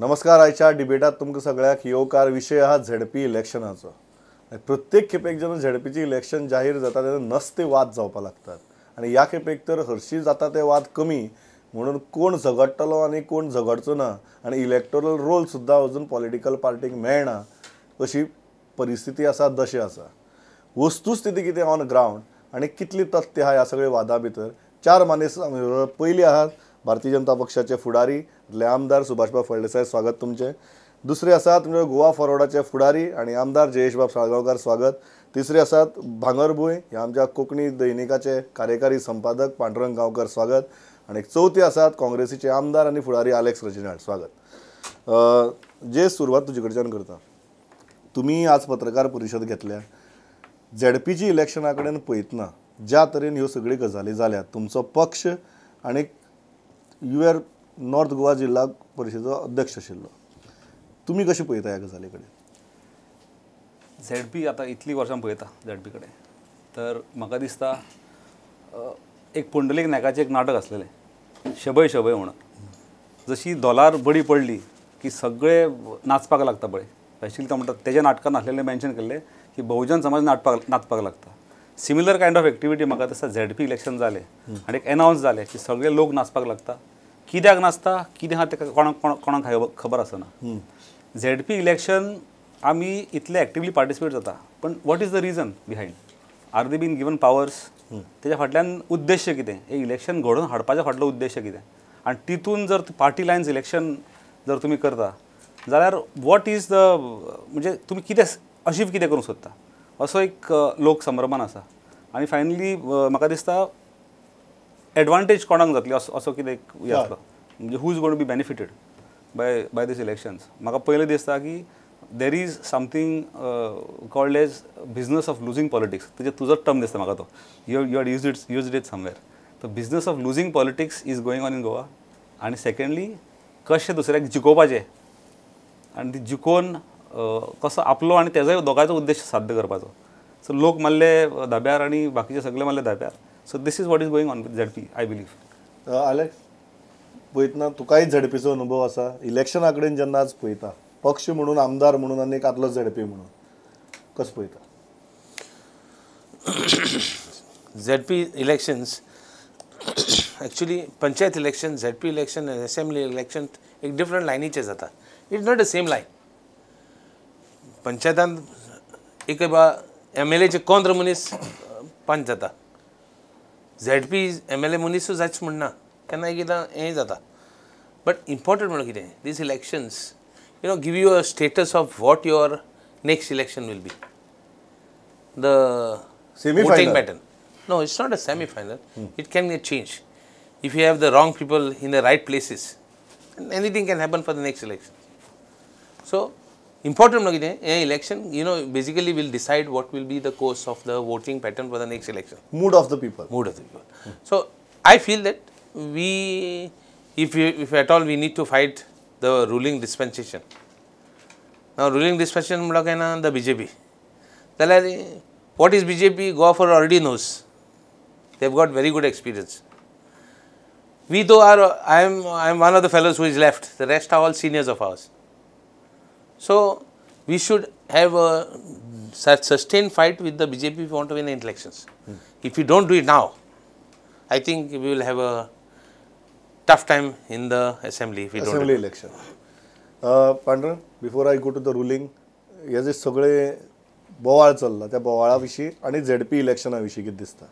नमस्कार. आयच्या डिबेटात तुमकां सगळ्याक येवकार. विशय आहा झेडपी इलेक्शनाचो. प्रत्येक खेपेक जेन्ना झेडपीची इलेक्शन जाहीर जाता तेन्ना नस्ते वाद जावपाक लागतात आनी ह्या खेपेक तर हरशी जाता ते वाद कमी म्हणून कोण झगडटलो आनी कोण झगडचो ना आनी इलेक्टोरल रोल सुद्दां अजून पॉलिटिकल पार्टीक मेळना अशी परिस्थिती आसा, दशा आसा. वस्तुस्थिती कितें ऑन ग्रावंड आनी कितली तथ्य आहा ह्या सगळ्या वादा भितर चार मानेस पयली आहात भारतीय जनता पक्षाचे फुडारी आमदार सुभाषबाब फळदेसाय, स्वागत तुमचें. दुसरे आसात तुमचे गोवा फॉरवर्डाचे फुडारी आनी आमदार जयेशबाब साळगांवकार, स्वागत. तिसरे आसात भांगरभूंय ह्या आमच्या कोंकणी दैनिकाचे कार्यकारी संपादक पांडुरंग गांवकर, स्वागत. आनी चवथे आसात काँग्रेसीचे आमदार आनी फुडारी आलेक्स रेजिनाल्ड, स्वागत. जे सुरवात तुजे कडच्यान करता. तुमी आज पत्रकार परिशद घेतल्या. झेडपीची इलेक्शना कडेन पळयतना ज्या तरेन ह्यो सगळ्यो गजाली जाल्यात, तुमचो पक्ष आनी you are north Goa जिल्हा परिशदेचो अध्यक्ष आशिल्लो, तुमी कशें पळयता ह्या गजाली कडेन? झेडपी आतां इतलीं वर्सां पळयता झेडपी कडेन, तर म्हाका दिसता एक पुंडलीक नायकाचें एक नाटक आसलेलें शबै शबै म्हणून. जशी धोलार बडी पडली की सगळे नाचपाक लागता पळय, स्पेशली तो म्हणटा तेज्या नाटकान आसलेलें मेन्शन केल्लें की बहुजन समाज नाचपाक लागता. सिमिलर कायंड ऑफ एक्टिविटी म्हाका दिसता झेडपी इलेक्शन जालें आनी एक एनावन्स जालें की सगळे लोक नाचपाक लागता. कित्याक नाचता कितें आहा तेका कोणाक खबर आसना. झेडपी इलेक्शन आमी इतले एक्टिवली पार्टिसिपेट जाता, पण what is the reason behind? Are they been given powers? तेज्या फाटल्यान उद्देश्य कितें? हें इलेक्शन घडोवन हाडपाच्या फाटलो उद्देश्य कितें? आनी तितून जर पार्टी लायन्स इलेक्शन जर तुमी करता जाल्यार what is the, म्हणजे तुमी कितें अचीव कितें करूंक सोदता असो एक लोक संभ्रमान आसा. आनी फायनली म्हाका दिसता एडवांटेज कोणाक जातली असो असो कितें एक हें आसलो, म्हणजे who is going to be benefited by these elections. म्हाका पयलें दिसता की there is something called as business of losing politics. तुजें तुजोच टर्म दिसता म्हाका तो, you had used it somewhere. The business of losing politics is going on in Goa. आनी secondly कशें दुसऱ्याक जिखोवपाचें आनी ती जिखोवन कसो आपलो आनी तेजोय दोगांयचो उद्देश साध्य करपाचो. सो लोक मारले धाब्यार आनी बाकीचे सगळे मारले धाब्यार. So this is what is going on with ZP, I believe. Alex, पळयतना तुकाय झेडपीचो अनुभव आसा. इलेक्शना कडेन जेन्ना आज पळयता, पक्ष म्हणून, आमदार म्हणून आनी एक आदलो झेडपी म्हणून, कसो पळयता? ZP elections actually panchayat election, ZP election आनी असेंब्ली इलेक्शन एक डिफरंट लायनीचे जाता. It's not the same line. पंचायतान एक एम एल एचे कोंत्र मनीस पंच जाता, झेडपी एम एल ए मनीसूच जायच म्हणना, केन्ना एकदां हें जाता. बट इम्पॉर्टंट म्हणल्यार कितें, these elections give you a status of what your next election will be. The voting pattern. No, it's not a semi-final. It can get changed. If you have the wrong people in the right places, anything can happen for the next election. So, important म्हणल्यार कितें, हें election basically will decide what will be the course of the voting pattern for the next election. Mood of the people. Mood of the people. So, I feel that we, if at all we need to fight the ruling dispensation. Now, ruling dispensation म्हणल्यार काय ना, the BJP. जाल्यार what is BJP, Goa Forward already knows. They have got very good experience. We though are, I am one of the fellows who is left. The rest are all seniors of ours. So, we should have a such sustained fight with the BJP if we want to win elections. If we don't do it now, I think we will have a tough time in the assembly if we don't do assembly it. Election. Pandurang, before I go to the ruling, हे जे सगळे बोवाळ चल्ला त्या बोवाळा विशीं आनी ZP इलेक्शना विशीं कितें दिसता?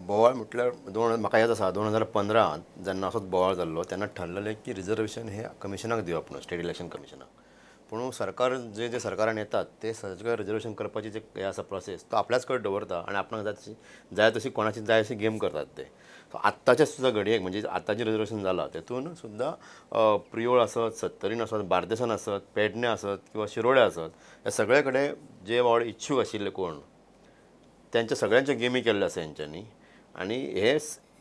बोवाळ म्हटल्यार दोन म्हाका याद आसा 2015 जेन्ना असोच बोवाळ जाल्लो तेन्ना ठरलेलें की रिजर्वेशन हे कमिशनाक दिवप म्हणून, स्टेट इलेक्शन कमिशनाक. पूण सरकार जे जे सरकारान येतात ते सगळें रिजर्वेशन करपाची जे हें आसा प्रोसेस तो आपल्याच कडेन दवरता आनी आपणाक जाय तशी जाय तशी कोणाची जाय अशी गेम करतात ते. सो आत्ताच्या सुद्दां घडयेक म्हणजे आतांचें रिजर्वेशन जालां तेतून सुद्दां प्रियोळ आसत, सत्तरीन आसत, बार्देसान आसत, पेडणे आसत किंवा शिरोडे आसत, ह्या सगळे कडेन जे वावर इच्छूक आशिल्ले कोण तेंच्या सगळ्यांच्यो गेमी केल्ल्यो आसा हेंच्यांनी. आनी हे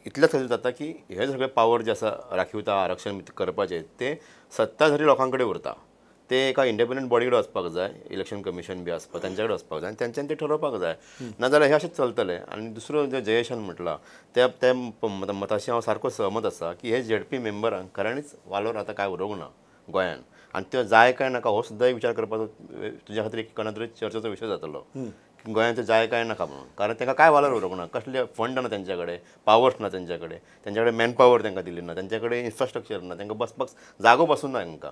इतल्याच खातीर जाता की हे सगळे पावर जे आसा राखीवता आरक्षण करपाचें तें सत्ताधारी लोकां कडेन उरता. ते एका इंडिपेंडंट बॉडी कडेन वचपाक जाय, इलेक्शन कमिशन बी आसपाक तेंच्या कडेन वचपाक जाय आनी तेंच्यानी तें ठरोवपाक जाय, नाजाल्यार हें अशेंच चलतलें. आनी दुसरो जे जयेशान म्हटलां त्या त्या मताशी हांव सारको सहमत आसा की हे झेडपी मेंबरांक खऱ्यांनीच वालोर आतां कांय उरोंक ना. गोंयान आनी त्यो जाय काय नाका हो सुद्दां एक विचार करपाचो तुज्या खातीर एक कोणा तरी चर्चेचो विशय जातलो की गोंयांत ते जाय काय नाका म्हणून. कारण तांकां काय वालोर उरूंक ना, कसले फंड ना तेंच्या कडेन, पावर्स ना तेंच्या कडेन, तेंच्या कडेन मॅनपावर तांकां दिली ना, तेंच्या कडेन इन्फ्रास्ट्रक्चर ना, तांकां बसपाक जागो पासून ना तांकां.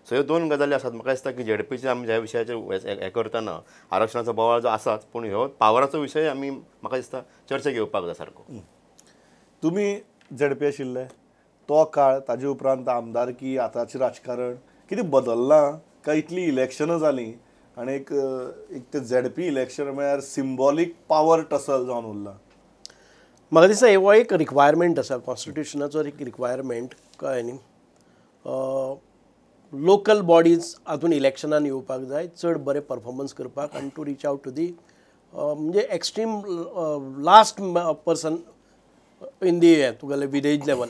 सो ह्यो दोन गजाली आसात. म्हाका दिसता की झेडपीचे आमी ह्या विशयाचेर हें करतना आरक्षणाचो बोवाळ जो आसाच, पूण ह्यो पावराचो विशय आमी म्हाका दिसता चर्चा घेवपाक जाय सारको. तुमी झेडपी आशिल्ले तो काळ, ताजे उपरांत आमदारकी, आतांचें राजकारण कितें बदल्लां काय इतलीं इलेक्शनां जालीं आनी एक एक ते झेडपी इलेक्शन म्हळ्यार सिम्बॉलीक पावर टसल जावन उरलां? म्हाका दिसता हो एक रिक्वायरमेंट आसा, कॉन्स्टिट्युशनाचो एक रिक्वायरमेंट, कळ्ळें न्ही. लोकल बॉडीज हातून इलेक्शनान येवपाक जाय, चड बरें परफॉर्मन्स करपाक आनी to reach out to the म्हणजे extreme last person in the हें तुगेलें विलेज लेवल.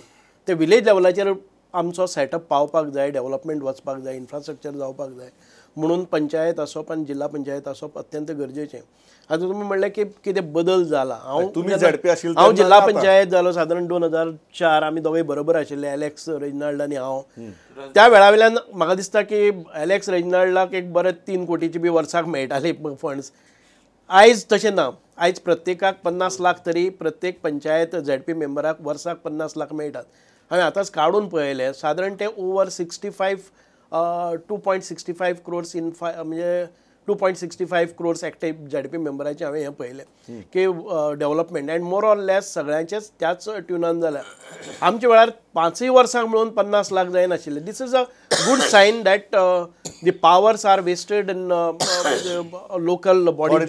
ते विलेज लेवलाचेर आमचो सेटअप पावपाक जाय, डेवलपमेंट वचपाक जाय, इन्फ्रास्ट्रक्चर जावपाक जाय. म्हणून पंचायत आसप आनी जिल्हा पंचायत आसप अत्यंत गरजेचें. आतां तुमी म्हणलें की कितें बदल जाला, हांव जिल्हा पंचायत जालो सादारण 2004, आमी दोगूय बरोबर आशिल्ले, एलेक्स रेजिनाल्ड आनी हांव. त्या वेळा वयल्यान म्हाका दिसता की एलेक्स रेजिनाल्डाक एक बरें 3 कोटीची बी वर्साक मेळटाली फंड्स. आयज तशें ना, आयज प्रत्येकाक 50 लाख तरी प्रत्येक पंचायत झेडपी मेंबराक वर्साक 50 लाख मेळटात. हांवें आतांच काडून पळयलें, सादारण ते ओवर 65 2.65 क्रोर्स इन म्हणजे 2.65 क्रोर्स एकटे झेडपी मेंबराचें हांवें हें पळयलें की development and more or less सगळ्यांचेच त्याच ट्युनान जाल्या. आमच्या वेळार 5 वर्सांक मेळून 50 लाख जायनाशिल्ले. This is a good sign that the powers are wasted in local body.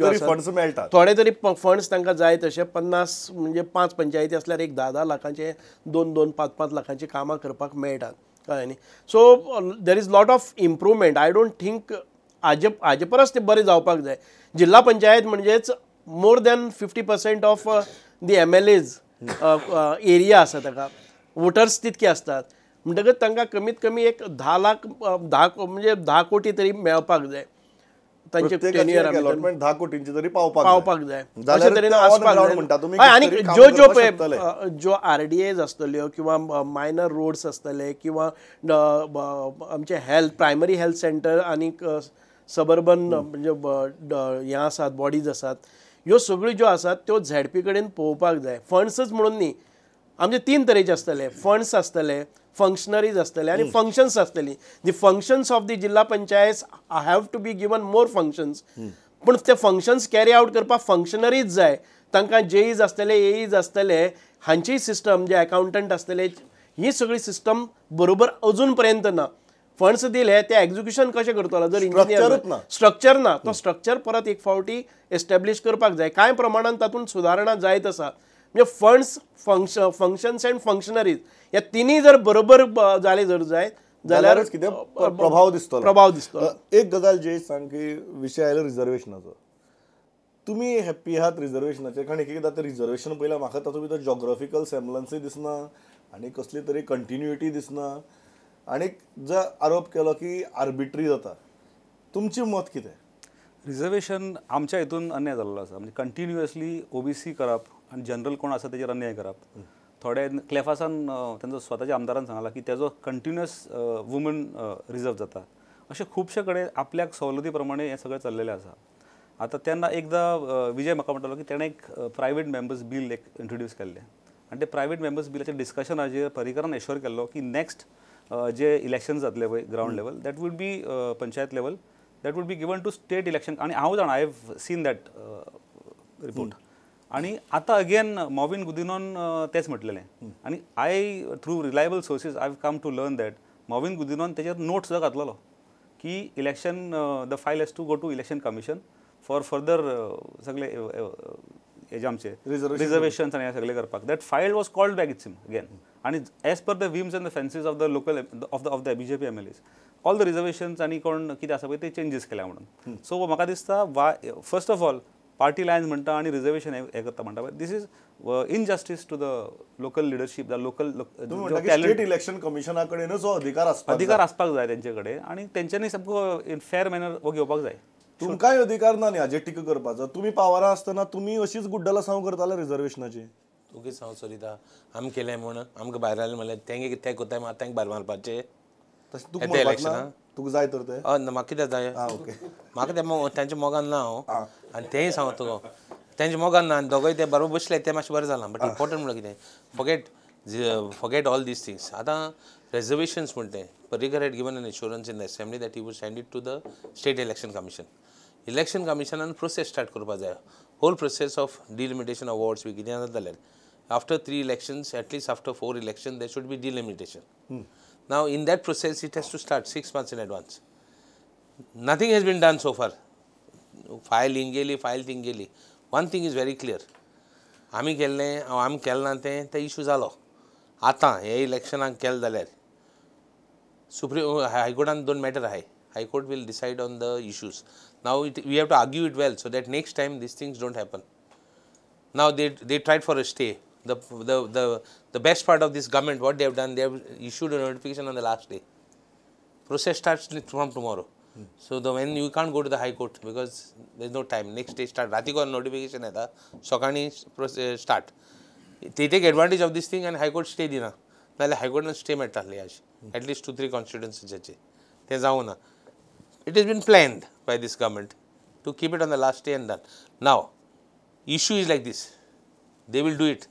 थोडे तरी फंड्स तांकां जाय तशे 50 म्हणजे 5 पंचायती आसल्यार एक 10-10 लाखांचे, 2-2, 5-5 लाखांची कामां करपाक मेळटात, कळ्ळें न्ही. So there is lot of improvement. I don't think हाजे परस ते बरें जावपाक जाय. जिल्हा पंचायत म्हणजेच more than 50% of the MLAs area आसा, ताका वोटर्स तितके आसतात, म्हणटकच तांकां कमीत कमी एक 10 लाख 10 म्हणजे 10 कोटी तरी मेळपाक जाय. तांचे टेन्युअर 10 कोटींचे तरी पावपाक जाय अशे तरेन आसपाक जाय. आनी ज्यो ज्यो पळय ज्यो RDAs आसतल्यो किंवा मायनर रोड्स आसतले किंवा आमचे हेल्थ प्रायमरी हेल्थ सेंटर आनी सबर्बन म्हणजे हें आसात, बॉडीज आसात, ह्यो सगळ्यो ज्यो आसात त्यो झेडपी कडेन पळोवपाक जाय. फंड्सच म्हणून न्ही, आमचे 3 तरेचे आसतले, फंड्स आसतले, फंक्शनरीज आसतले आनी फंक्शन्स आसतली. The functions of the Zilla Panchayat have to be given more functions, पूण ते फंक्शन्स कॅरी आवट करपाक फंक्शनरीज जाय. तांकां जेईज आसतले, एईज आसतले, हांची सिस्टम जे अकाउंटंट आसतले, ही सगळी सिस्टम बरोबर अजून पर्यंत ना. फंड्स दिले ते एक्झिक्युशन कशें करतलो जर इंजिनियर स्ट्रक्चर ना, तो स्ट्रक्चर परत एक फावटी एस्टॅब्लिश करपाक जाय. कांय प्रमाणान तातूंत सुदारणा जायत आसा. म्हणजे फंड्स, फंक्शन्स अँड फंक्शनरीज ह्या तिनूय जर बरोबर जाले जर जायत जाल्यार कितें प्रभाव दिसतलो, प्रभाव दिसतलो. एक गजाल जे सांग की विशय आयलो रिजर्वेशनाचो, तुमी हॅप्पी आहात रिजर्वेशनाचेर? कारण एक एकदां ते रिजर्वेशन पळयल्यार म्हाका तातूंत भितर जॉग्राफिकल सेमलन्सूय दिसना आनी कसली तरी कंटिन्युइटी दिसना, आनी जो आरोप केलो की आर्बिट्री जाता, तुमचें मत कितें? रिजर्वेशन आमच्या हितून अन्याय जाल्लो आसा, म्हणजे कंटिन्युअसली OBC करप आनी जनरल कोण आसा तेजेर अन्याय करप. थोडे क्लेफासान तेंचो स्वताच्या आमदारान सांगला की तेजो कंटिन्युअस वुमन रिजर्व जाता. अशें खुबशे कडेन आपल्याक सवलती प्रमाणे हें सगळें चल्लेलें आसा. आतां तेन्ना एकदां विजय म्हाका म्हणटालो की तेणें एक प्रायवेट मेंबर्स बील एक इंट्रोड्यूस केल्लें आनी ते प्रायवेट मेंबर्स बिलाच्या डिस्कशनाचेर पर्रीकरान एश्योर केल्लो की नेक्स्ट जे इलेक्शन जातले पळय ground level, that would be panchayat level, that would be given to state election. आनी हांव जाणा, I have seen that report. आनी आतां अगेन मॉविन गुदिनोन तेंच म्हटलेलें आनी I through reliable sources I have come to learn that Mauvin गुदिनोन तेजेर note सुद्दां घातलेलो की election the file has to go to election commission for further सगळे हेजे आमचे रिजर्वेशन्स आनी हें सगळें करपाक. That file was called back it's again. आनी as per the whims and the fancies of the local of the BJP MLAs all the reservations आनी कोण कितें आसा पळय ते चेंजीस केल्या म्हणून. सो म्हाका दिसता वा first of all party lines म्हणटा आनी रिजर्वेशन हें करता म्हणटा, this is injustice to the local leadership, the local state election कमिशना कडेनच हो अधिकार आसपाक जाय तेंचे कडेन आनी तेंच्यांनी सामको इन फेर मॅनर हो घेवपाक जाय. तुमकांय अधिकार ना न्ही हाजेर टिका करपाचो, तुमी पावरा आसतना तुमी अशीच गुड्डलासांव करताले रिजर्वेशनाची. तुगे हांव सरिता आमी केलें म्हूण आमकां भायर आयलें म्हणल्यार तेंगे तें कोताय मात तांकां भायर मारपाचें. तशें तुका इलेक्शनाक तुका जाय तर तें? म्हाका कित्याक जाय? ओके, म्हाका तें तांच्या मोगान ना हांव, आनी तेंय सांगता तुका तेंच्या मोगान ना, आनी दोगूय ते बरोबर बसले तें मातशें बरें जालां. बट इम्पॉर्टंट म्हणल्यार कितें, फॉरगेट ऑल these things. आतां रेजर्वेशन्स म्हणटा तें, Parrikar had given an assurance in the assembly that he would send it to the state election commission. Election कमिशनान process start करपाक जाय, whole process of delimitation of wards बी कितें जाता जाल्यार after 3 elections, at least after 4 election there should be delimitation. Now in that process it has to start 6 months in advance. Nothing has been done so far. File हिंग गेली, file thing गेली. One thing is very clear, आमी केल्लें आमी केलें ना तें ते इशू जालो. आतां हे इलेक्शनाक केलें जाल्यार सुप्रीम हायकोर्टान 2 मॅटर आहाय. High court will decide on the issues. Now we have to argue it well so that next time these things don't happen. Now they tried for a stay. The best part of this government, what they have done, they have issued a notification on the last day. Process starts from tomorrow. So the when you can't go to the High Court because there's no time. Next day start. Rati ko notification येता, सकाळी start. They take advantage of this thing and High Court stay दिना. नाल्यार High Court stay मेळटासली आज. At least 2-3 constituencies तें जावं ना. It has been planned by this government to keep it on the last day and done. Now, issue is like this. They will do it.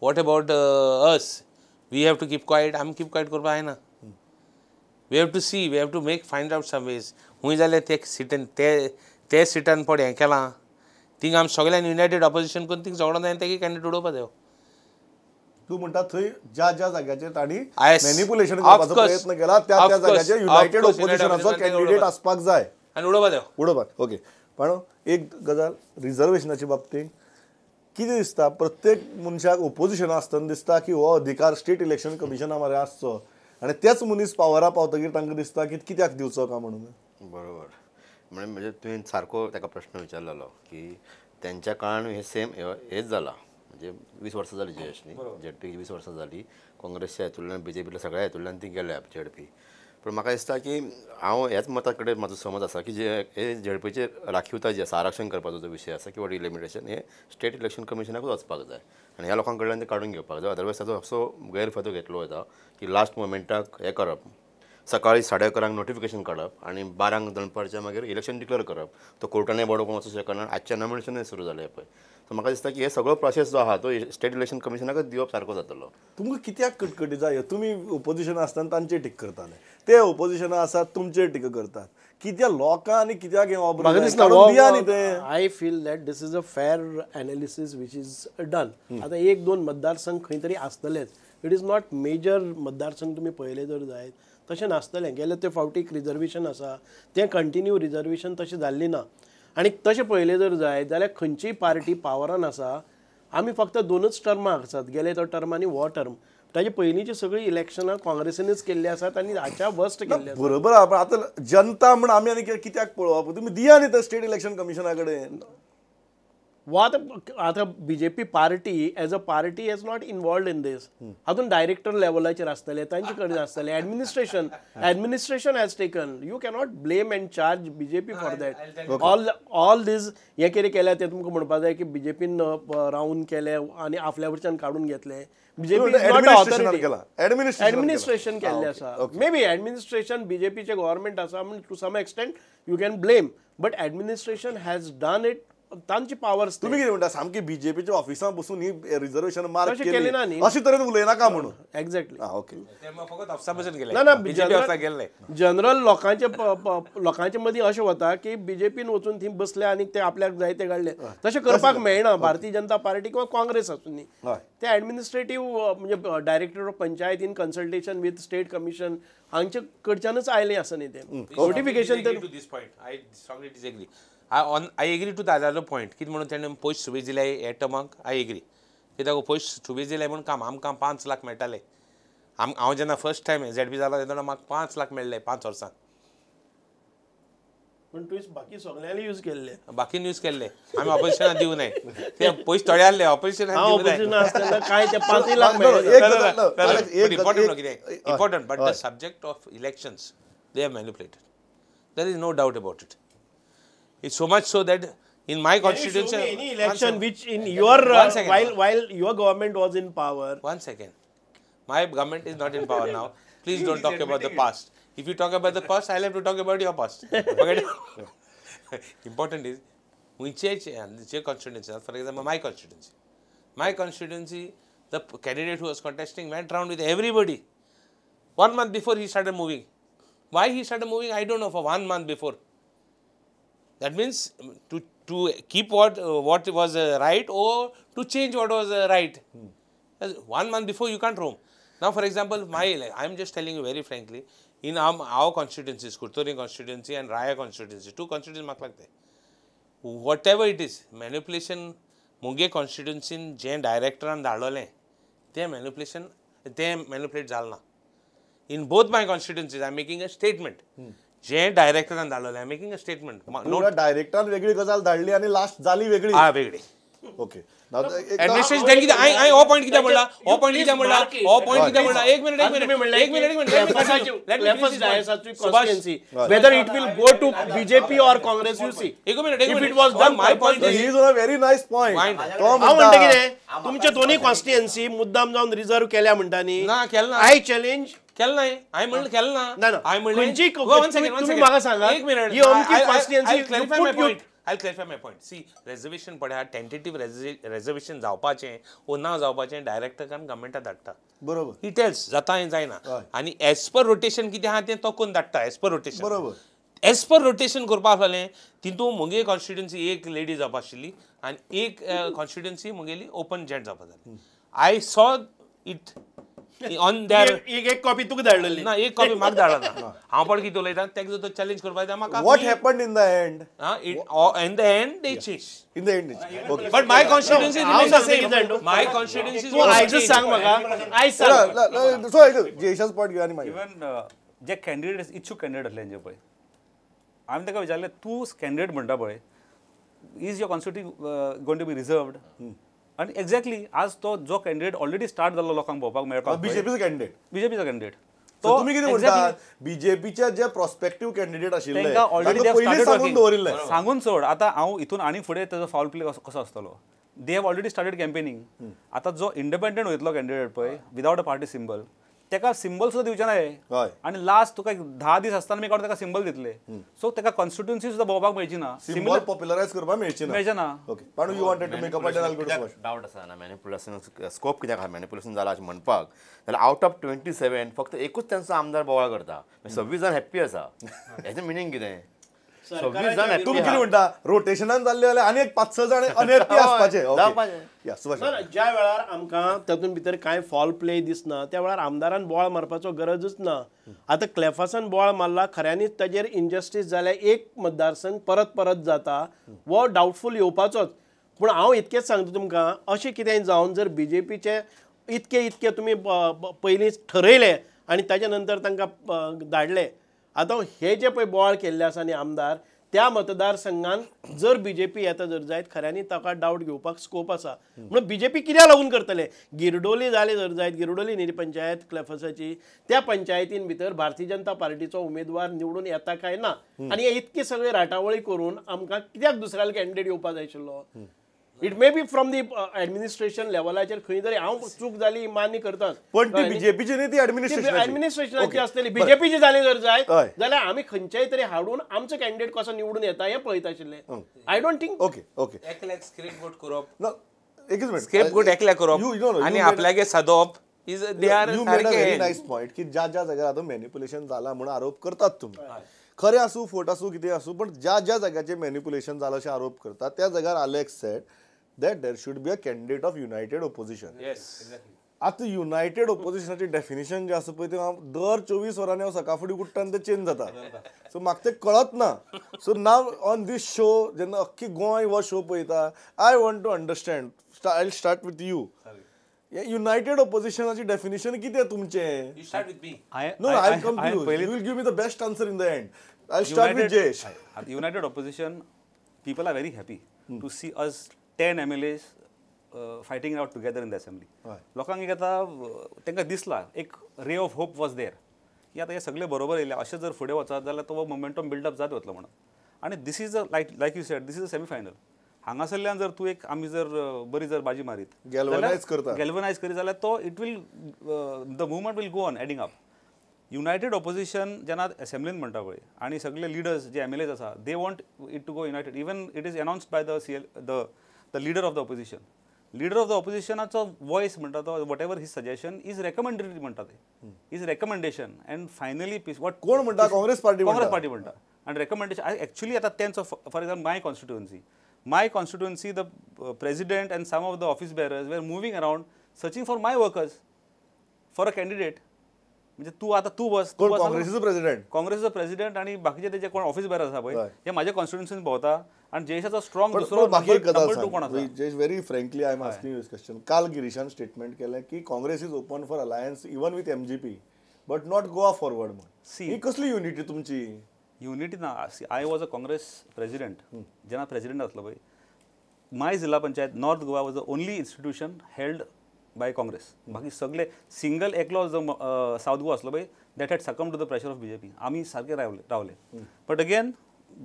What about us? We have to keep quiet. I'm keep quiet करपा जायना. We have to see, we have to make, find out some ways. हुंय जाल्यार ते सिटान ते सिटान पड हें केलां, thing आमी सगळ्यांनी युनायटेड ऑपोजिशन करून थिंग झगडोन जाय, तेगे कॅन्डिडेट उडोवपा जायो. तूं म्हणटा थंय ज्या ज्या जाग्याचेर तांणी मॅनिपुलेशन करपाचो प्रयत्न केला त्या त्या जाग्याचेर युनायटेड ऑपोजिशनाचो कॅन्डिडेट आसपाक जाय आनी उडोवपा जायो, उडोवपाक. ओके, पण एक गजाल रिजर्वेशनाच्या बाबतींत कितें दिसता, प्रत्येक मनशाक ओपोजिशना आसतना दिसता की हो अधिकार स्टेट इलेक्शन कमिशना मरे आसचो, आनी तेच मनीस पावरा पावतकीर तांकां दिसता की कित्याक दिवचो काय म्हणून. बरोबर, म्हणजे तुवें सारको ताका प्रश्न विचारलेलो की तेंच्या काळान हे सेम हेच जालां. म्हणजे 20 वर्सां जाली जी एस न्ही, झेडपी 20 वर्सां जाली, काँग्रेसच्या हेतूंतल्यान बीजेपील्या सगळ्या हेतूंतल्यान ती गेल्या झेडपी. पूण म्हाका दिसता की हांव ह्याच मता कडेन म्हाजो समज आसा की जे हे झेडपीचे राखीवता जी आसा, आरक्षण करपाचो जो विशय आसा किंवा डिलिमिटेशन, हे स्टेट इलेक्शन कमिशनाकूच वचपाक जाय आनी ह्या लोकां कडल्यान ते काडून घेवपाक जाय. अदरवायज ताचो असो गैरफायदो घेतलो वता की लास्ट मोमेंटाक हें करप, सकाळी 11:30 नोटिफिकेशन काडप आनी 12 दनपारच्या मागीर इलेक्शन डिक्लेअर करप. तो कोर्टानय बडोवंक वचूंक शकना. आजच्या नॉमिनेशनूय सुरू जालें पळय. सो म्हाका दिसता की हे सगळो प्रोसेस जो आहा तो स्टेट इलेक्शन कमिशनाकच दिवप सारको जातलो. तुमकां कित्याक कटकटी जाय? तुमी ओपोजिशन आसतना तांचेर टीका करताले, ते ओपोजिशना आसात तुमचेर टीका करतात. कित्याक लोकां आनी कित्याक हें ऑब्र? I feel that this is a fair analysis which is done. आतां 1-2 मतदारसंघ खंय तरी आसतलेच, it is not major मतदारसंघ तुमी पळयले जर जायत तशें नासतलें. गेले ते फावटीक रिजर्वेशन आसा तें कंटिन्यू रिजर्वेशन तशें जाल्लें ना, आनी तशें पळयलें जर जायत जाल्यार खंयचीय पार्टी पावरान आसा. आमी फक्त 2च टर्मां आसात, गेले तो टर्म आनी हो टर्म. ताजे पयलींची सगळीं इलेक्शनां काँग्रेसीनच केल्लीं आसात आनी हाच्या वर्स्ट केल्ली आसात. बरोबर आहा, पण आतां जनता म्हण आमी आनी कित्याक पळोवप? तुमी दिया न्ही तर स्टेट इलेक्शन कमिशना कडेन. वा आतां BJP party as a party is not involved in this. हातून डायरेक्टर लेवलाचेर आसतले, तांचे कडेन आसतले. Administration has taken, you cannot blame and charge BJP for that. All these हें कितें केलें तें तुमकां म्हणपाक जाय की बीजेपीन रावन केलें आनी आपल्या वटच्यान काडून घेतलें. बीजेपी एडमिनिस्ट्रेशन केल्लें आसा. मे बी एडमिनिस्ट्रेशन बीजेपीचें गव्हर्मेंट आसा म्हण to some extent you can blame, but administration has done it. तांची पावर्स. तुमी कितें म्हणटा, सामकी बीजेपीच्या ऑफिसांत बसून ही रिजर्वेशन मार्क केली ना अशे तरेन उलयनाका म्हणून? एक्झॅक्टली. ओके, फकत ऑफिसा बसून गेले ना, ना, जनरल लोकांचे लोकांचे मदीं अशें वता की बीजेपीन वचून थंय बसले आनी ते आपल्याक जाय ते काडले. तशें करपाक मेळना. भारतीय जनता पार्टी किंवा काँग्रेस आसूं न्ही, ते एडमिनिस्ट्रेटीव म्हणजे director of panchayat in consultation with state commission हांचे कडच्यानच आयलें आसा न्ही तें notification. To this point I strongly disagree. I agree to the other point. कितें म्हणून तेणें पयशे सुबेज दिले ह्या टर्माक, I agree. कित्याक पयशे सुबेज दिले म्हूण काम आमकां 5 लाख मेळटाले. हांव जेन्ना फर्स्ट टायम झेडपी जालो तेन्ना म्हाका 5 लाख मेळ्ळे 5 वर्सां. पूण तुवें बाकी सगळ्यांनी यूज केल्ले, बाकी यूज केल्ले आमी ऑपोजिशनाक दिवं नये. ते पयशे थोडे आहले ऑपोजिशनाक दिवं नये. कांय ते 5 लाख मेळ्ळे. इम्पॉर्टंट कितें important, but the subject of elections they have manipulated, there is no doubt about it. It's so much so that in my constituency, any election which in your while your government was in power. One second, my government is not in power now. Please don't talk about the past. If you talk about the past, I have to talk about your past. Important is खंयचे जे constituency, for example my constituency, my constituency the candidate who was contesting went round with everybody. 1 month before he started moving. Why he started moving, I don't know, for 1 month before. That means to keep what was right or to change what was right. 1 month before you can't roam. Now, for example, I am just telling you very frankly, in our constituencies, Curtorim constituency and Raya constituency, two constituencies म्हाका लागते. Whatever it is, manipulation, मुगे constituency जे डायरेक्टरान धाडलें तें manipulation, तें manipulate जालें ना. In both my constituencies, I am making a statement. जे डायरेक्टरान धाडलें, I am making a statement. डायरेक्टरान वेगळी गजाल धाडली आनी लास्ट जाली वेगळी. हा, वेगळी. ओके. एडमिनिस्ट्रेशन कितें हांवें हो पॉयंट कित्याक म्हणला, हो पॉयंट कित्याक म्हणला, हो पॉयंट कित्याक म्हणला, एक मिनिट, एक मिनिट, एक मिनिट, एक minute. Whether it will go to BJP or Congress, you see. एक मिनिट, एक If minute. it was done, my point he is on a very nice point. हांव म्हणटा कितें, तुमचे दोन्ही कॉन्स्टिट्युएन्सी मुद्दाम जावन रिजर्व केल्या म्हणटा न्ही. ना, केलें ना. I challenge. केलें ना, हांवें म्हणलें केलें ना. ना, हांवें म्हणलें खंयची तुम्ही म्हाका सांगा, एक मिनिट, ही अमकी constituency clarify my point. I'll clarify my point. See, reservation पळय, टेंटेटिव्ह reservation जावपाचें वो ना जावपाचें डायरेक्टरान गव्हर्मेंटा धाडटा. बरोबर. He tells जाता हें जायना. आनी एज पर रोटेशन कितें आहा तें तो कोण धाडटा, एज पर रोटेशन. बरोबर. एज पर रोटेशन करपा आसलें तितून म्हगे कॉन्स्टिट्युएन्सी एक लेडी जावपा आशिल्ली आनी एक कॉन्स्टिट्युएन्सी म्हगेली ओपन जेट जावपा जाली. I saw it on their. एक कॉपी तुका धाडलेली ना, एक कॉपी म्हाका धाडला ना. हांव पण कितें उलयता तेका जर तो चॅलेंज करपाक जाय म्हाका. What happened in the end? In the end they change. In the end okay. But my constituency remains the same. My constituency. तूं आयजच सांग म्हाका, आयज सांग. सो जयेशाच पॉयंट घेया आनी मागीर इवन जे कॅन्डिडेट्स इच्छूक कॅन्डिडेट आसले तेंचे पळय आमी ताका विचारलें, तूं कॅन्डिडेट म्हणटा पळय, is your constituency going to be reserved? आनी एक्झॅक्टली आज तो जो कॅन्डिडेट ऑलरेडी स्टार्ट जाल्लो लोकांक भोंवपाक मेळपाक, बीजेपीचो कॅन्डिडेट, बीजेपीचो कॅन्डिडेट. तो तुमी कितें म्हणटा, बीजेपीच्या जे प्रोस्पेक्टिव्ह कॅन्डिडेट आशिल्ले तांकां ऑलरेडी पयलीं सांगून दवरिल्लें. सांगून सोड, आतां हांव हितून आनी फुडें ताजो फावल प्ले कसो आसतलो. They have already started campaigning. आतां जो इंडिपेंडंट वयतलो कॅन्डिडेट पळय विदावट अ पार्टी सिंबल, ताका सिंबल सुद्दां दिवचे ना. आनी लास्ट तुका 10 दीस आसतना आमी काडून ताका सिंबल दितले. सो ताका कॉन्स्टिट्युएन्सी सुद्दां भोंवपाक मेळची ना, सिंबल पॉप्युलरायज करपाक मेळची ना, मेळचें ना. Okay Pandu, you wanted to make a point and I will go to Subhash. Doubt आसा ना मॅनिप्युलेशन स्कोप कित्याक आहा, मॅनिप्युलेशन जाला अशें म्हणपाक जाल्यार आउट ऑफ 27 फक्त एकूच तेंचो आमदार बोवाळ करता, 26 जाण हॅप्पी आसा. हेचें मिनींग कितें? 26 जाण तुमी कितें म्हणटा, रोटेशनान जाल्ले जाल्यार आनी एक 5-6 जाण अनहॅप्पी आसपाचे. ज्या वेळार आमकां तातूंत भितर कांय फॉल प्ले दिसना त्या वेळार आमदारान बोवाळ मारपाचो गरजच ना. आतां क्लेफासान बोवाळ मारला, खऱ्यांनीच ताजेर इनजस्टीस जाल्यार एक मतदारसंघ परत परत जाता, हो डावटफूल येवपाचोच. पूण हांव इतकेंच सांगता तुमकां, अशें कितें जावन जर बीजेपीचे इतके इतके तुमी पयलींच ठरयले आनी ताजे नंतर तांकां धाडले, आतां हे जे पळय बोवाळ केल्ले आसा न्ही आमदार, त्या मतदारसंघान जर बीजेपी येता जर जायत खऱ्यांनी ताका डावट घेवपाक स्कोप आसा. म्हणून बीजेपी कित्याक लागून करतले, गिरडोली जाले जर जायत, गिरडोली न्ही पंचायत क्लेफसाची, त्या पंचायतीन भितर भारतीय जनता पार्टीचो उमेदवार निवडून येता काय ना, आनी हे इतकी सगळी राटावळी करून आमकां कित्याक दुसऱ्याला कॅन्डिडेट येवपाक जाय आशिल्लो. It may be from the administration लेवलाचेर खंय तरी हांव चूक जाली मान्य करताच, पण ती बीजेपीची न्ही, ती ऍडमिनिस्ट्रेशनाची आसतली. बीजेपीची जाली जर जायत जाल्यार आमी खंयच्याय तरी हाडून आमचो कॅन्डिडेट कसो निवडून येता हें पळयता आशिल्ले. I don't think. Okay okay. एकल्याक स्केपगोट करप, एकच मिनिट, स्केपगोट एकल्याक करप आनी आपल्यागे सादोवप is they are. You made a very nice point की ज्या ज्या जाग्यार आतां मॅनिप्युलेशन जाला म्हणून आरोप करतात तुमी, खरें आसूं फट आसूं कितें आसूं, पण ज्या ज्या जाग्याचेर मॅनिप्युलेशन जाला अशें आरोप करतात त्या जाग्यार Alex said that there should be a candidate of united opposition. Yes, exactly. आतां युनायटेड ओपोजिशनाची डेफिनेशन जे आसा पळय तें हांव दर 24 वरांनी हांव सकाळ फुडें उठ्ठा आनी तें चेंज जाता, सो म्हाका तें कळत ना. So now on this show जेन्ना अख्खी गोंय हो शो पळयता, I want to understand, I will start with you. United ओपोजिशनाची definition कितें तुमचें? You start with me. No, I will come to you. You will give me the best answer in the end. I will start with Jayesh. United opposition, people are very happy to see us 10 MLAs fighting out together in the assembly. लोकांक एक आतां तांकां दिसला एक ray of hope was there की आतां हे सगळे बरोबर येयले, अशें जर फुडें वचत जाल्यार तो मोमेंटम बिल्डअप जात वतलो म्हणून. आनी this is a like you said, this is a semi final. हांगासरल्यान जर तूं एक आमी जर बरी जर बाजी मारीत, गॅल्वनायज करता, गॅल्वनायज करीत जाल्यार तो it will the movement will go on adding up. United opposition जेन्ना असेंब्लीन म्हणटा पळय आनी सगळे लिडर्स जे एम एल एज आसा they want it to go united. Even it is announced by the CL the leader of the opposition. Leader of the ऑपोजिशनाचो voice म्हणटा तो whatever his suggestion is recommendatory म्हणटा ते is recommendation and finally peace what कोण म्हणटा? Congress party, Congress party म्हणटा. आनी recommendation actually आतां तेंचो for example my constituency the president and some of the office bearers were moving around searching for my workers for a candidate. म्हणजे तूं आतां तूं बस, काँग्रेसीचो प्रेसिडेंट, काँग्रेसीचो प्रेसिडेंट आनी बाकीचे तेजे कोण ऑफिस बेरर आसा पळय हे माझ्या कॉन्स्टिट्युएन्सीन भोंवता. आनी जयेशाचो स्ट्रॉंग दुसरो नंबर टू कोण आसा? Jayesh, very frankly I am asking you this question. काल गिरीशान स्टेटमेंट केलें की Congress is open for alliance even with MGP but not Goa Forward. म्हण ही कसली युनिटी तुमची? युनिटी ना. I was a Congress president. जेन्ना प्रेसिडेंट आसलो पळय my Zilla Panchayat North Goa was the only institution held by Congress. बाकी सगळे single एकलो जो सावथ गोवा आसलो पळय that had succumb to the pressure of BJP. आमी सारके रावले. बट अगेन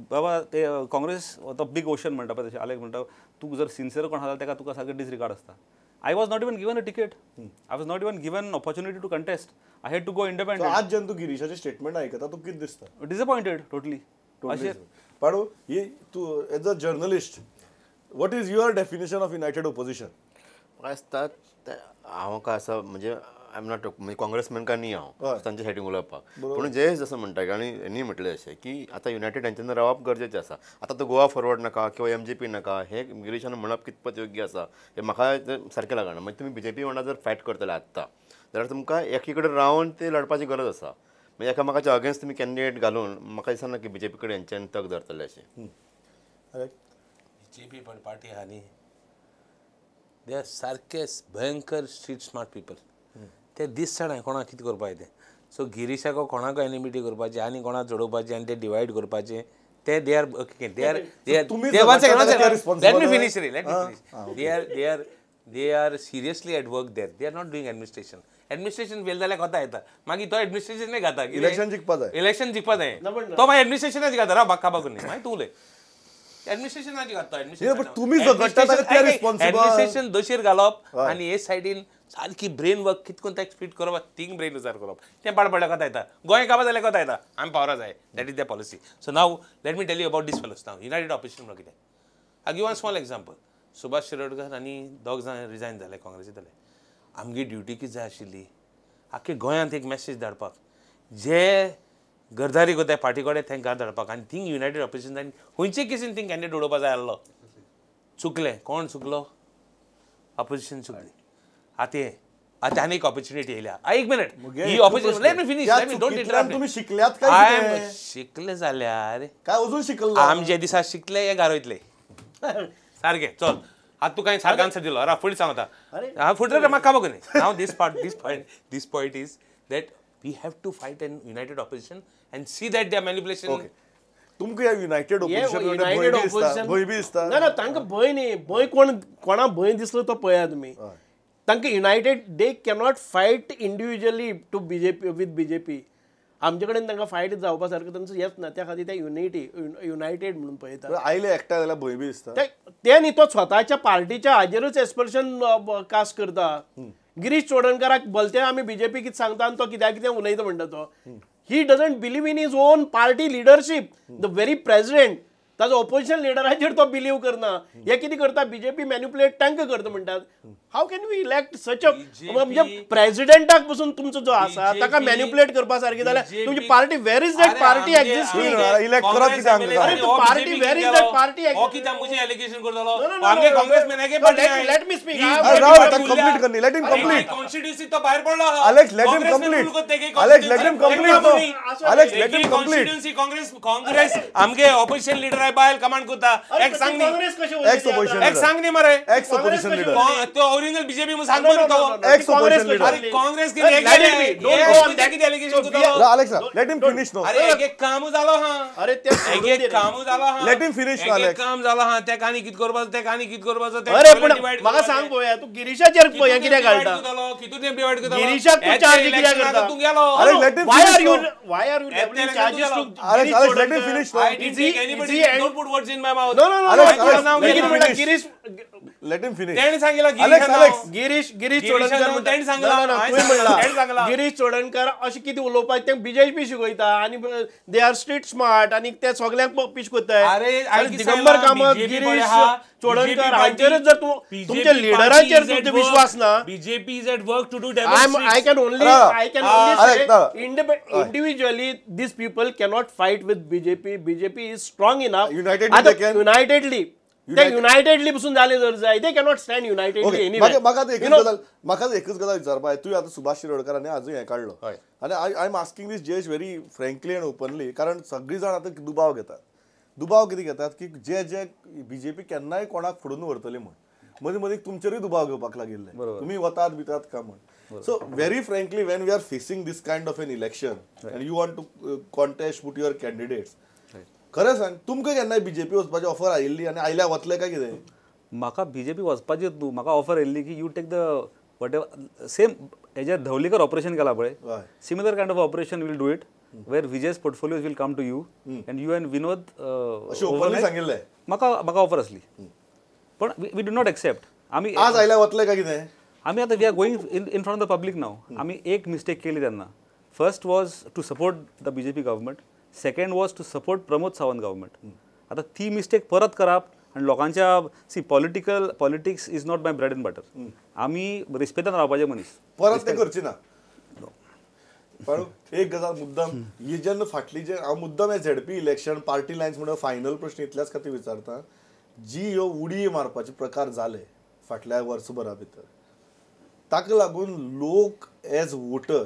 बाबा ते काँग्रेस तो बिग ओशन म्हणटा पळय तशें आलेक म्हणटा तूं जर सिन्सियर कोण आसा ताका तुका सारकें डिसरिगार्ड आसता. I was not even given a ticket. I was not even given opportunity to contest. I had to go independent. आज जेन्ना तूं गिरीशाचें स्टेटमेंट आयकता तूं कितें दिसता? डिसअपॉयंटेड टोटली. पाडू, ही तूं as a journalist what is your definition of united opposition? म्हाका दिसता हांव काय आसा म्हणजे I am not म्हणजे काँग्रेसमॅन काय न्ही हांव तांच्या सायडीन उलोवपाक, पूण जयेश जसो म्हणटा आनी हेणी म्हटलें अशें की आतां युनायटेड हेंच्यान रावप गरजेचें आसा. आतां तो गोवा फॉरवर्ड नाका किंवा एमजीपी नाका हें गिरीशान म्हणप कितपत योग्य आसा हें म्हाका सारकें लागना. मागीर तुमी बीजेपी वांगडा जर फायट करतले आत्तां जाल्यार तुमकां एकी कडेन रावन ते लढपाची गरज आसा. म्हणजे एकामेकाच्या अगेन्स्ट तुमी कॅन्डिडेट घालून म्हाका दिसना की बीजेपी कडेन हेंच्यान तग धरतले अशें. बीजेपी पण पार्टी आहा न्ही, they are सारके भयंकर स्ट्रीट स्मार्ट पीपल. ते दिसना कोणाक कितें करपाचें तें. सो गिरीशाक कोणाक एनिमिटी करपाची आनी कोणाक जोडोवपाचें आनी ते डिवायड करपाचें ते they are okay they are they are let me finish रे, let me finish. They are they are they are seriously at work there. They are not doing administration. Administration fail जाल्यार कोता येता मागीर तो एडमिनिस्ट्रेशनय घाता. Election जिखपा जाय, election जिखपा जाय तो मागीर एडमिनिस्ट्रेशनाच घाता. राव बाका बाकून न्ही मागीर तूं उलय. एडमिनिस्ट्रेशनाच घाता. एडमिनिस्ट्रेशन दोशीर घालप आनी हे सायडीन सारकी ब्रेन वर्क कितें करून ताका फिट करप, थिंग ब्रेन विचार करप तें पाड पडल्यार कोता येता. गोंय काबा जाल्यार कोता येता. आमी पावरा जाय. That is the policy. So now let me tell you about this fellows. Now united opposition म्हणून कितें, I give one small example. Subhash Shirodkar आनी दोग जाण रिजायन जाले काँग्रेसींत जाले. आमगे ड्युटी कितें जाय आशिल्ली आख्खे गोंयांत एक मॅसेज धाडपाक, जे गरदारी करता पार्टी कडेन तांकां धाडपाक आनी थिंग युनायटेड ऑपोजिशन आनी खंयचे केसीन थिंग कॅन्डिडेट उडोवपा जाय आसलो. चुकलें. कोण चुकलो? ऑपोजिशन चुकली. आतां आतां आनी एक ऑपॉर्च्युनिटी येयल्या. एक minute, he opportunity let me finish. Let me don't interrupt. तुमी शिकल्यात काय? शिकले जाल्यार काय अजून शिकले? आमी जे दिसा शिकले हे गारयतले सारकें. चल आतां तूं कांय सारको आन्सर दिलो. फुडें सांगता. हांव फुडें म्हाका काबार न्ही. Now this part, this point, this point is that we have to fight an united opposition and see that their manipulation. तुमकां ह्या युनायटेड ऑपोजिशन भंय बी दिसता? ना ना, तांकां भंय न्ही. भंय कोण कोणा भंय दिसलो तो पळया तुमी. तांकां united they cannot fight individually to BJP with BJP. आमचे कडेन तांकां फायट जावपा सारको तांचो येच ना. त्या खातीर ते युनिटी युनायटेड म्हणून पळयता. आयले एकठांय जाल्यार भंय बी दिसता. ते न्ही, तो स्वताच्या पार्टीच्या हाजेरूच एस्पर्शन कास्ट करता. गिरीश चोडणकाराक भलते आमी बीजेपी कितें सांगता आनी तो कित्याक कितें उलयता म्हणटा तो. He doesn't believe in his own party leadership. The very president ताजो ऑपोजिशन लिडराचेर तो बिलीव करना. हे कितें करता, बीजेपी मॅन्युपुलेट तांकां करता म्हणटात. How can we elect such a म्हणजे प्रेसिडेंटाक पसून तुमचो जो आसा ताका मॅन्युपुलेट करपा सारकी जाल्यार तुमची party where is that party existing? Party where is that party? Let me speak. Congress आमगे ऑपोजिशन लिडर बायल कमांड करता. एक सांग न्ही, एक सांग न्ही मरे. एक्स ऑपोजिशन लीडर तो ओरिजिनल बीजेपी म्हूण सांग मरे तो. X opposition leader. अरे काँग्रेस कितें एलिगेशन करता? Alex, let him finish no. अरे एक एक काम जालो हा. अरे ते एक एक काम जालो हा. Let him finish no Alex. एक काम जालो हा. ते कानी कित करपाचो, ते कानी कित करपाचो. अरे पण म्हाका सांग पळोवया, तूं गिरीशाचेर पळय कितें घालता. कितू डिवायड करता? गिरीशाक तूं चार्ज कित्याक करता? तूं गेलो. अरे let him finish. Why are you levelling charges to Alex? Alex, let him finish no. I didn't take anybody. Don't put words in my mouth. No, no, no. Alex, Alex, let him finish. Let him finish. तेणी सांगितलं गिरीश गिरीश चोडणकर तेणी सांगला, गिरीश चोडणकर अशें कितें उलोवपाक ते BJP शिकयता आनी they are street smart आनी ते सगल्यांक पीश करताय. दिगंबर कामत, गिरीश चोडणकर हांचेरच जर तूं तुमच्या लिडरांचेर तुमचो विश्वास ना, BJP is at work to do I can only say individually these people cannot fight with BJP. BJP is strong enough. Unitedly ते युनायटेडली पसून जाले जर जाय, they cannot stand unitedly anyway. म्हाका एकच गजाल विचारपा, तुवें आतां सुभाष शिरोडकर आनी आजूय हें काडलो आनी I am asking this Jayesh very frankly and openly, कारण सगळीं जाण आतां दुबाव घेतात. दुबाव कितें घेतात की जे जे बीजेपी केन्नाय कोणाक फुडून व्हरतली म्हण मदीं मदीं तुमचेरूय दुबाव घेवपाक लागिल्ले, तुमी वतात बितात का म्हण. So very frankly when we are facing this kind of an election and you want to contest, put your candidates, खरें सांग तुमकां केन्नाय बीजेपी वचपाची ऑफर आयिल्ली आनी आयल्या वतले काय कितें? म्हाका बीजेपी वचपाची न्हू, म्हाका ऑफर आयिल्ली की you take the whatever same हेजेर धवलीकर ऑपरेशन केला पळय, similar kind of operation will do it where Vijay's portfolios will come to you and you and Vinod. Openly सांगिल्लें म्हाका, म्हाका ऑफर आसली पण we do not accept. आमी आज आयल्या वतले काय कितें? आमी आतां we are going in front of the public now. आमी एक मिस्टेक केली तेन्ना, first was to support the BJP government, second was to support Pramod Sawant government. आतां ती मिस्टेक परत करप आनी लोकांच्या, see political politics is not my bread and butter. आमी रिस्पेक्टान रावपाचे मनीस, परत ते करची ना. पण एक गजाल मुद्दम ही जेन्ना फाटली जे हांव मुद्दम हे झेडपी इलेक्शन पार्टी लायन्स म्हणून फायनल प्रश्न इतल्याच खातीर विचारता, जी ह्यो उडी मारपाचे प्रकार जाले फाटल्या वर्सभरा भितर, ताका लागून लोक एज वोटर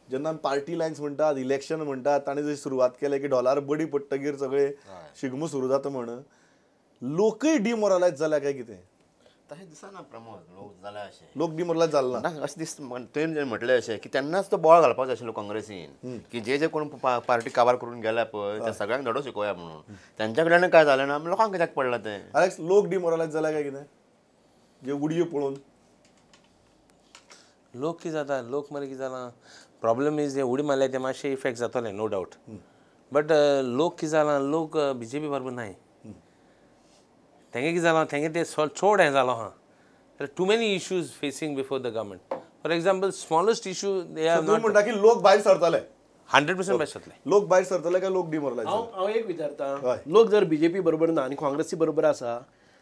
जेन्ना पार्टी लायन्स म्हणटात, इलेक्शन म्हणटात, ताणें जशी सुरवात केली की डॉलर बडी पडटगीर सगळे शिगमो सुरू जाता म्हण, लोकय डिमोरलायज जाल्या काय कितें? तशें दिसना प्रमोद, लोक जाल्या अशें, लोक डिमोरलायज जाल ना अशें दिसता. तुवें जें म्हटलें अशें की तेन्नाच तो बोवाळ घालपाचो आशिल्लो काँग्रेसीन की जे जे कोण पार्टी काबार करून गेल्या पळय त्या सगळ्यांक धडो शिकोवया म्हणून, तेंच्या कडल्यान काय जालें ना, लोकांक कित्याक पडलां तें? आलेक्स, लोक डिमोरलायज जाल्या काय कितें जे उडयो पळोवन? लोक कितें जाता, लोक मरे कितें जालां, प्रॉब्लम is जे उडी मारल्या ते मातशे इफेक्ट जातले नो डावट, बट लोक कितें जालां, लोक बीजेपी बरोबर नाय. तेंगे कितें जालां, तेंगे ते चड हें जालो आहा. Too many issues facing before the government. For example smallest issue they are not. म्हणटा की लोक भायर सरतले, 100% भायर सरतले. लोक भायर सरतले काय लोक डिमोरलायज? हांव एक विचारता, लोक जर बीजेपी बरोबर ना आनी काँग्रेसी बरोबर आसा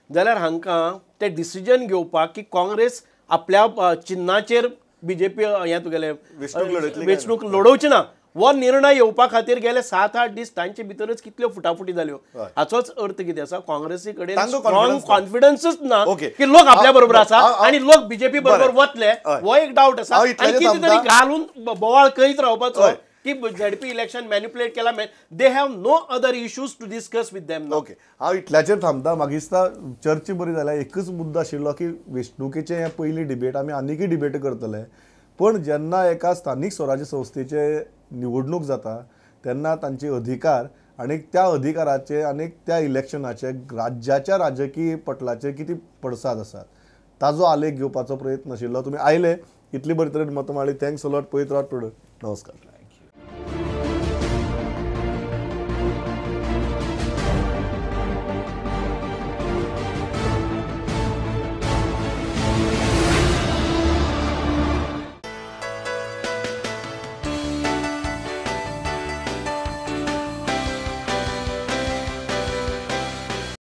जाल्यार हांकां ते डिसिजन घेवपाक की काँग्रेस आपल्या चिन्नाचेर बीजेपी हें तुगेलें वेंचणूक लडोवची ना, हो निर्णय येवपा खातीर गेले 7-8 दीस तांचे भितरच कितल्यो फुटाफुटी जाल्यो. हाचोच अर्थ कितें आसा, काँग्रेसी कडेन स्ट्रॉंग कॉन्फिडन्सूच ना की लोक आपल्या बरोबर आसा आनी लोक बीजेपी बरोबर वतले, हो एक डावट आसा. आनी कितें तरी घालून बोवाळ करीत रावपाचो की झेडपी इलेक्शन मॅनिपुलेट केला, they have no other issues to discuss with them. Okay, हांव इतल्याचेर थांबता. म्हाका दिसता चर्चा बरी जाल्या. एकच मुद्दो आशिल्लो की वेंचणुकेचे हे पयली डिबेट आमी आनीकय डिबेट करतले, पण जेन्ना एका स्थानीक स्वराज्य संस्थेचे निवडणूक जाता तेन्ना तांचे अधिकार आनी त्या अधिकाराचे आनी त्या इलेक्शनाचे राज्याच्या राजकीय पटलाचेर कितें पडसाद आसात ताजो आलेख घेवपाचो प्रयत्न आशिल्लो. तुमी आयले, इतली बरी तरेन मतां मांडली, thanks a lot. पळयत रावत. नमस्कार.